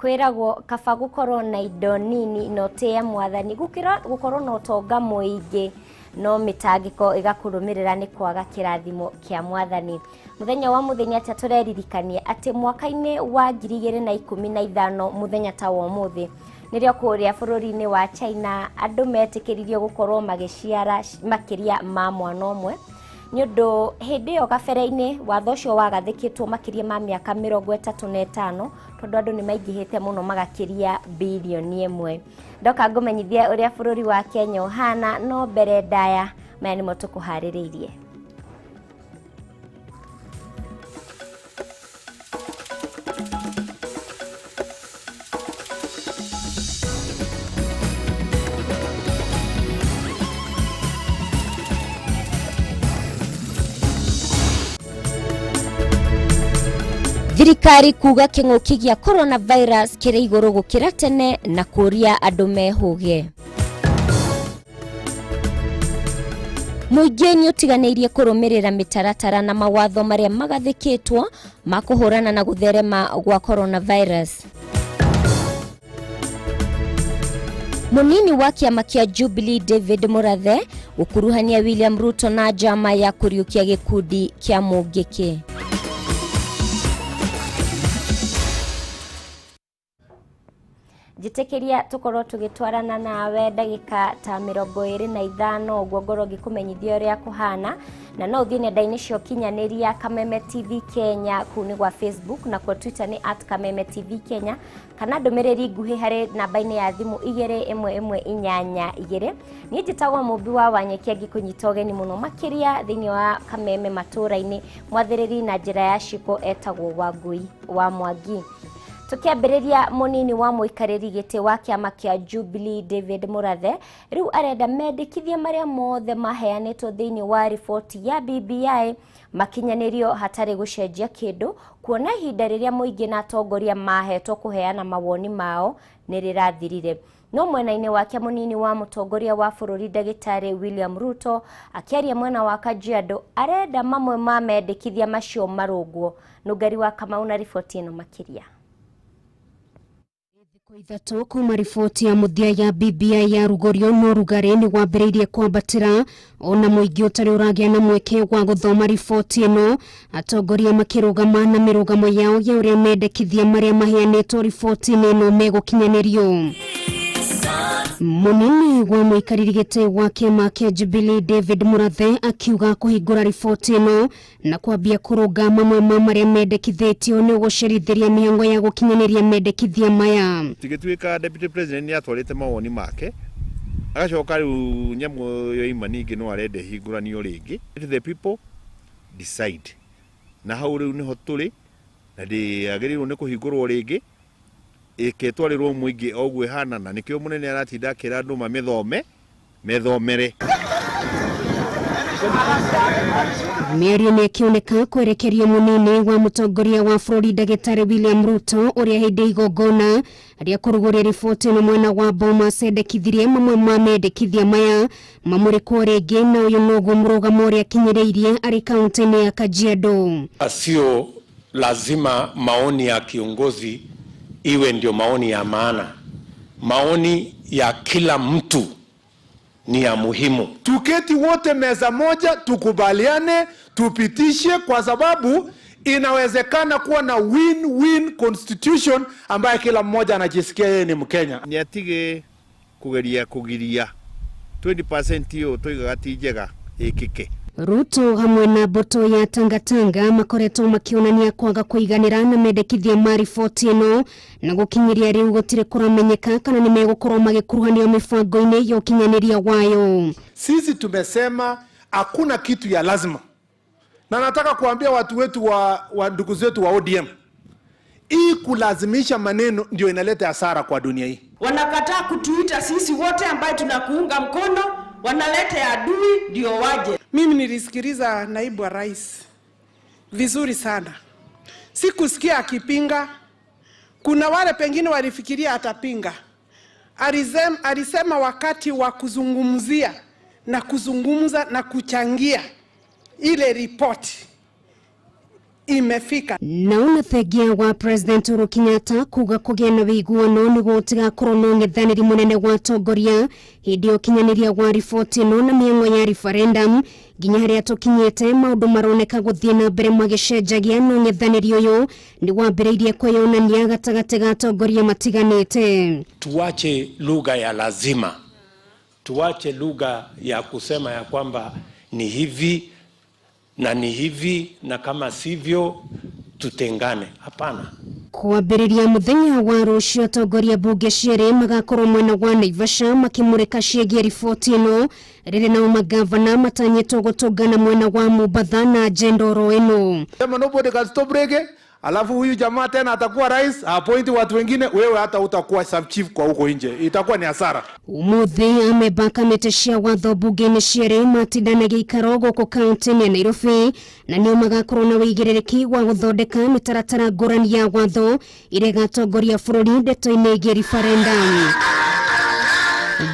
Kwĩragwo kaba gũkorwo na indo nini na ũtĩe mwathani gũkĩra gũkorwo na ũtonga mũingĩ no mĩtangĩko ĩgakũrũmĩrĩra nĩ kwaga kĩrathimo kĩa mwathani. Mũthenya wa mũthenya atĩa tũreririkania atĩ mwaka-inĩ wa 2015 mũthenya ta wa ũmũthĩ nĩrĩo kũrĩa bũrũri-inĩ wa China andũ metĩkĩririo gũkorwo magĩciara makĩria ma mwana ũmwe nĩ ũndũ hĩndĩ ĩyo gabere-inĩ watho ũcio wagathĩkĩtwo makĩria ma mĩaka 35 tondũ andũ nĩ maingĩhĩte mũno magakĩria bilioni 1. Ndoka ngũmenyithia ũrĩa bũrũri wa Kenya ũhana no mbere ndaya maya nĩmo tũkũharĩrĩirie. Thirikari kuga kĩng'ũki gĩa coronavirus kĩrĩ igũrũ gũkĩra tene na kũria andũ mehũge. Mũingĩ nĩ ũtiganĩirie kũrũmĩrĩra mĩtaratara na mawatho marĩa magathĩkĩtwo ma kũhũrana na gũtherema gwa coronavirus. Mũnini wa kĩama kĩa Jubilee David Murathe gũkuruhania William Ruto na njama ya kũriũkia gĩkundi kĩa Mũngĩkĩ. Njĩtĩkĩria tũkorwo tũgĩtwarana nawe ndagĩka ta 25 ũguo ngorwo ngĩkũmenyithia ũrĩa kũhana na no ũthiĩ nenda-inĩ cia ũkinyanĩria Kameme TV Kenya kũu nĩ gwa Facebook na kwa Twitter nĩ @Kameme TV Kenya kana ndũmĩrĩri nguhĩ harĩ namba-inĩ ya thimũ 21182. Niĩ njĩtagwo Mũmbi wa Wanyeki angĩkũnyita ũgeni mũno makĩria thĩinĩ wa Kameme matũũra-inĩ mwathĩrĩri na njĩra ya ciko etagwo Wangui wa Mwangi. Tukiambĩrĩria mũnini wa mũikarĩri gĩtĩ wa kĩama kĩa Jubilee David Murathe rĩu arenda mendekithia marĩa mothe maheanĩtwo thĩinĩ wa riboti ya BBI makinyanĩrio hatarĩ gũcenjia kĩndũ kuona ihinda rĩrĩa mũingĩ na atongoria mahetwo kũheana mawoni mao nĩ rĩrathirire. No mwena-inĩ wake mũnini wa mũtongoria wa bũrũri ndagĩtarĩ William Ruto akĩaria mwena wa Kajiado arenda mamwe ma mendekithia macio marũngwo. Nũngari wa Kamau na riboti ĩno makĩria. Thikũ ithatũ kuma riboti ya mũthia ya BBI ya rugũrio no rugarĩ nĩ wambĩrĩirie kwambatĩra ona mũingĩ ũtarĩ ũragĩa na mweke wa gũthoma riboti ĩno atongoria makĩrũgama na mĩrũgamo yao ya ũrĩa mendekithia marĩa maheanĩtwo riboti-inĩ ĩno megũkinyanĩrio. Mũnini wa mũikarĩri gĩtĩ wa kĩama kĩa Jubilee David Murathe akiuga kũhingũra riboti ĩno na kwambia kũrũnga mamwe ma marĩa mendekithĩtio nĩ gũcerithĩria mĩhango ya gũkinyanĩria mendekithia maya. Tigĩtuĩka deputy president nĩ atwarĩte mawoni make agacoka rĩu nyamũ yoima ningĩ no arenda ĩhingũranio rĩngĩ. Let the people decide na hau rĩu nĩho tũrĩ na ndĩagĩrĩirwo nĩ kũhingũrwo rĩngĩ ĩkĩtwarĩrwo mũingĩ o ũguo ĩhana na nĩkĩo mũnene aratinda akĩra andũ mamĩthome methomere. Mĩario nĩ ĩkĩoneka kwerekerio mũnini wa mũtongoria wa bũrũri ndagĩtarĩ William Ruto ũrĩa hĩndĩ igongona rĩa kũrugũria riboti ĩno mwena wa Bomas endekithirie mamwe ma mendekithia maya mamũrĩkwo rĩngĩ na ũyũ noguo mũrũgamo ũrĩa akinyĩrĩirie arĩ kaunti-inĩ ya Kajiado. Sio lazima maoni ya kiongozi iwe ndio maoni ya maana. Maoni ya kila mtu ni ya muhimu. Tuketi wote meza moja, tukubaliane, tupitishe, kwa sababu inawezekana kuwa na win-win constitution ambaye kila mmoja anajisikia yeye ni Mkenya. Nĩ atige kũgeria kũgiria 20% ĩyo toigaga ti njega ĩkĩke. Ruto hamwe na mbũtũ ya Tangatanga makoretwo makĩonania kwaga kũiganĩra na mendekithia ma riboti ĩno na gũkinyĩria rĩu gũtirĩ kũramenyeka kana nĩ megũkorwo magĩkuruhanio mĩbango-inĩ ya ũkinyanĩria wayo. Sisi tumesema hakuna kitu ya lazima, na nataka kuambia watu wetu wa ndugu zetu wa ODM, hii kulazimisha maneno ndio inaleta hasara kwa dunia hii. Wanakataa kutuita sisi wote ambaye tunakuunga mkono, wanaleta adui ndio waje. Mimi nilisikiliza naibu wa rais vizuri sana, sikusikia akipinga. Kuna wale pengine walifikiria atapinga. Alisema wakati wa kuzungumzia na kuzungumza na kuchangia ile ripoti imefika. Naona thengia wa President Uhuru Kenyatta kuga kũgĩa na wĩiguano nĩguo gũtigakorwo na ũng'ethanĩri mũnene wa atongoria hĩndĩ ya ũkinyanĩria wa riboti ĩno na mĩhang'o ya referendum nginya harĩa tũkinyĩte maũndũ maroneka gũthiĩ na mbere magĩcenjagia na ũng'ethanĩri ũyũ nĩ wambĩrĩirie kwĩyonania gatagatĩ ga atongoria matiganĩte. Tuache lugha ya lazima, tuache lugha ya kusema ya kwamba ni hivi na ni hivi na kama sivyo tutengane. Hapana. Kwambĩrĩria mũthenya wa rũciũ atongoria mbunge cierĩ magakorwo mwena wa Naivasha makĩmũrĩka ciĩgiĩ riboti ĩno rĩrĩ nao magavana matanyĩtwo gũtũngana mwena wa Mombatha na agenda oro ĩno. Sema nobody can stop reggae. Alafu huyu jamaa tena atakuwa rais, appoint watu wengine, wewe hata utakuwa sub chief kwa huko nje. Itakuwa ni hasara. Umuthi amemba kamĩtĩ cia watho mbunge-inĩ cierĩ matindanagia ikaro gũkũ kaunti-inĩ ya Nairobi na nĩo magakorwo na wĩigĩrĩrĩki wa gũthondeka mĩtaratara ngũrani ya watho ĩrĩa ĩgatongoria bũrũri ndeto-inĩ ĩgiĩ referendum.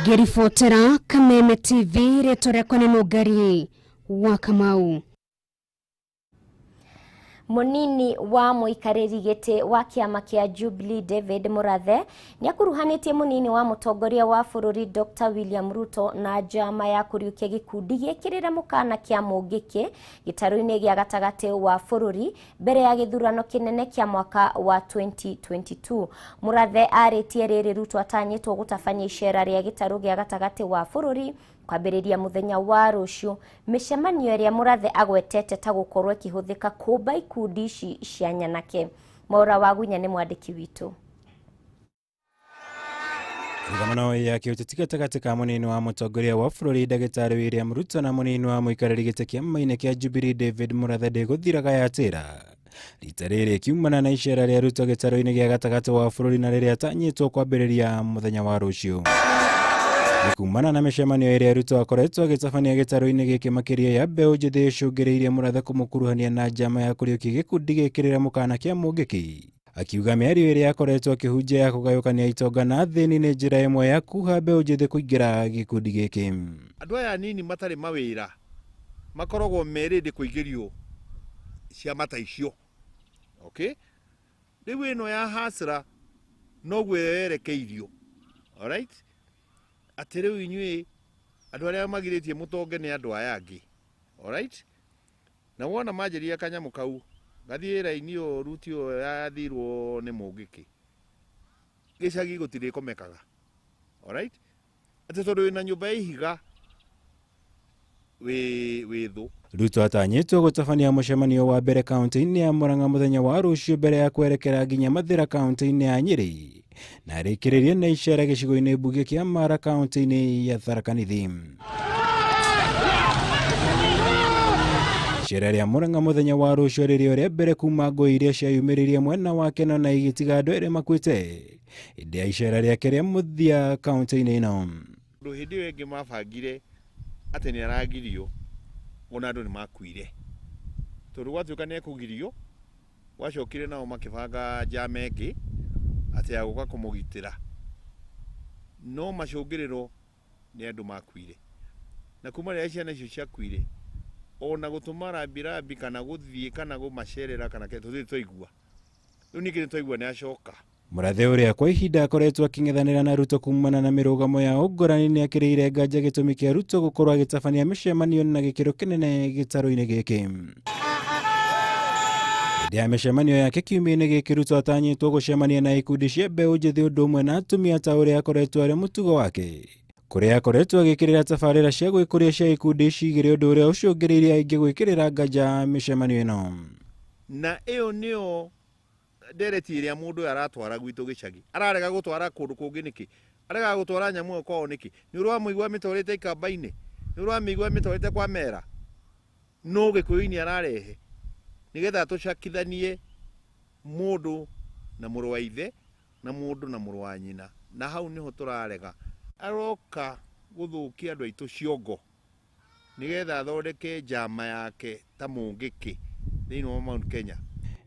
Ngĩribotera Kameme TV, rĩtwa rĩakwa nĩ Nũngari wa Kamau. Munini wa muikarĩri gĩtĩ wa kĩama kĩa Jubilee David Murathe nĩakuruhanĩtie munini wa mũtongoria wa bũrũri Dr. William Ruto na njama ya kũriũkia gĩkundi gĩkĩrĩra mũkana kĩa Mũngĩkĩ gĩtarũ-inĩ gĩa gatagatĩ wa bũrũri mbere ya gĩthurano kĩnene kĩa mwaka wa 2022. Murathe arĩtie rĩrĩ Ruto atanyĩtwo gũtabania icera rĩa gĩtarũ gĩa gatagatĩ wa bũrũri kwambĩrĩria mũthenya wa rũciũ. Mĩcemanio ĩrĩa Murathe agwetete ta gũkorwo ĩkĩhũthĩka kũmba ikundi ici cia nyanake. Maura wa Gunya nĩ mwandĩki witũ. Mĩrũgamano ya kĩũteti gatagatĩ ka mũnini wa mũtongoria wa bũrũri ndagĩtarĩ William Ruto na mũnini wa mũikarĩri gĩtĩ kĩama-inĩ kĩa Jubilee David Murathe ndĩgũthiraga yatĩra. Rita rĩrĩ kiumana na icera rĩa Ruto gĩtarũ-inĩ gĩa gatagatĩ wa bũrũri na rĩrĩa atanyĩtwo kwambĩrĩria mũthenya wa rũciũ. Kumana na mĩcemanio ĩrĩa Ruto akoretwo agĩtabania gĩtarũ-inĩ gĩkĩ makĩria ya mbeũ njĩthĩ ĩcũngĩrĩirie Murathe kũmũkuruhania na njama ya kũriũkia gĩkundi gĩkĩrĩra mũkana kĩa Mũngĩkĩ. Akiuga mĩario ĩrĩa akoretwo akĩhunjia ya kũgayũkania itonga na athĩni nĩ njĩra ĩmwe ya kuha mbeũ njĩthĩ kũingĩra gĩkundi gĩkĩ. Andũ aya anini matarĩ mawĩra makoragwo merĩndĩ kũingĩrio ciama ta icio. Okay? Rĩu ĩno ya hasra noguo yerekeirio. Alright? Atĩ rĩu inyuĩ andũ arĩa magirĩtie mũtonge nĩ andũ aya angĩ. Alright? Na wona manjĩria kanyamũ kau gathiĩ raini ĩyo ruti ĩyo yathirwo nĩ Mũngĩkĩ, gĩcagi gũtirĩkomekaga. Alright? Atĩ tondũ wĩna nyũmba ya ihiga wĩ thũ. Ruto atanyĩtwo gũtabania mũcemanio wa mbere kaunti-inĩ ya Murang'a mũthenya wa rũciũ mbere ya kwerekera nginya Mathĩra kaunti-inĩ ya Nyĩrĩ na arĩkĩrĩrie na icera gĩcigo-inĩ mbunge kĩa Mara kaunti-inĩ ya Tharaka Nithi. Icera rĩa Murang'a mũthenya wa rũciũ rĩrĩ o rĩa mbere kuma ngũĩ iria ciayumĩririe mwena wa Keno na igĩtiga andũ erĩ makuĩte hĩndĩ ya icera rĩake rĩa mũthia kaunti-inĩ ĩno. Ũndũ hĩndĩ ĩyo ĩngĩ mabangire atĩ nĩ aragirio ona andũ nĩ makuire tondũ gwatuĩka nĩ ekũgirio gwacokire nao makĩbanga njama ĩngĩ atĩ ya gũka kũmũgitĩra no macũngĩrĩro nĩ andũ makuire na kuma rĩrĩa ciana icio ciakuire ona gũtũma rambirambi kana gũthiĩ kana gũmacerera kana tũtirĩ twaigua. Rĩu ningĩ nĩ twaigua nĩ acoka. Murathe ũrĩa kwa ihinda akoretwo akĩng'ethanĩra na Ruto kumana na mĩrũgamo ya ũngorani nĩ akĩrĩire nganja gĩtũmi kĩa Ruto gũkorwo agĩtabania mĩcemanio na gĩkĩro kĩnene gĩtarũ-inĩ gĩkĩ. Hĩndĩ ya mĩcemanio yake kiumia-inĩ gĩkĩ Ruto atanyĩtwo gũcemania na ikundi cia mbeũ njĩthĩ ũndũ ũmwe na atumia ta ũrĩa akoretwo arĩ mũtugo wake, kũrĩa akoretwo agĩkĩrĩra tabarĩra cia gwĩkũria cia ikundi ici igĩrĩ ũndũ ũrĩa ũcũngĩrĩirie aingĩ gwĩkĩrĩra nganja mĩcemanio ĩno. Na ĩyo nĩyo ndereti ĩrĩa mũndũ ũyũ aratwara gwitũ gĩcagi. Ararega gũtwara kũndũ kũngĩ nĩkĩ? Aregaga gũtwara nyamũ ĩyo kwao nĩkĩ? Nĩ ũramũigua mĩtwarĩte ikamba-inĩ? Nĩ ũramĩigua mĩtwarĩte kwa mera? No gĩkũyũ-inĩ ararehe nĩgetha tũcakithanie mũndũ na mũrũ wa ithe na mũndũ na mũrũ wa nyina, na hau nĩho tũrarega. Aroka gũthũkia andũ aitũ ciongo nĩgetha athondeke njama yake ta Mũngĩkĩ thĩinĩ wa Mount Kenya.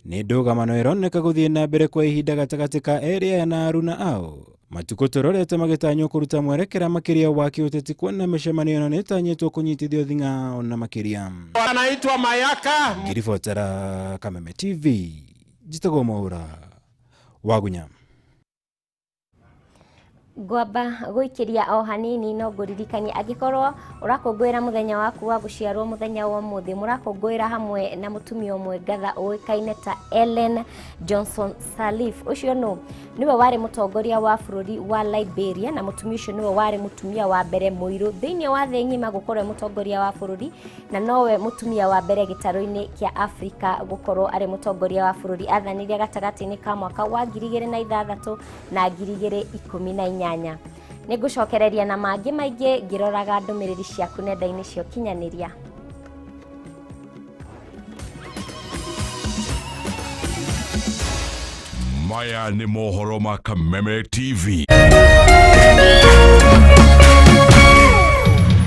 Nĩ ndũgamano ĩroneka gũthiĩ na mbere kwa ihinda gatagatĩ ka erĩ aya na aruna ao Matukũ tũrorete magĩtanywo kũruta mwerekera makĩria wa kĩũteti kuona mĩcemanio ĩno nĩĩtanyĩtwo kũnyitithio thing'a ona makĩria. Anaitwa Mayaka. Ngiribotera Kameme TV, njĩtagwo Mwaura Wagunya. Ngwamba gũikĩria o hanini no ngũririkanie angĩkorwo ũrakũngũĩra mũthenya waku wa gũciarwo mũthenya wa ũmũthĩ, mũrakũngũĩra hamwe na mũtumia ũmwe ngatha ũĩkaine ta Ellen Johnson Sirleaf. Ũcio nũ? Nĩwe warĩ mũtongoria wa bũrũri wa Liberia, na mũtumia ũcio nĩwe warĩ mũtumia wa mbere mũirũ thĩinĩ wa thĩ ng'ima gũkorwo e mũtongoria wa bũrũri, na nowe mũtumia wa mbere gĩtarũ-inĩ kĩa Afrika gũkorwo arĩ mũtongoria wa bũrũri. Athanire gatagatĩ-inĩ ka mwaka wa 2006 na 2018. Nĩngũcokereria na mangĩ maingĩ ngĩroraga ndũmĩrĩri ciaku nenda-inĩ cia ũkinyanĩria. Maya nĩ mohoro ma Kameme TV.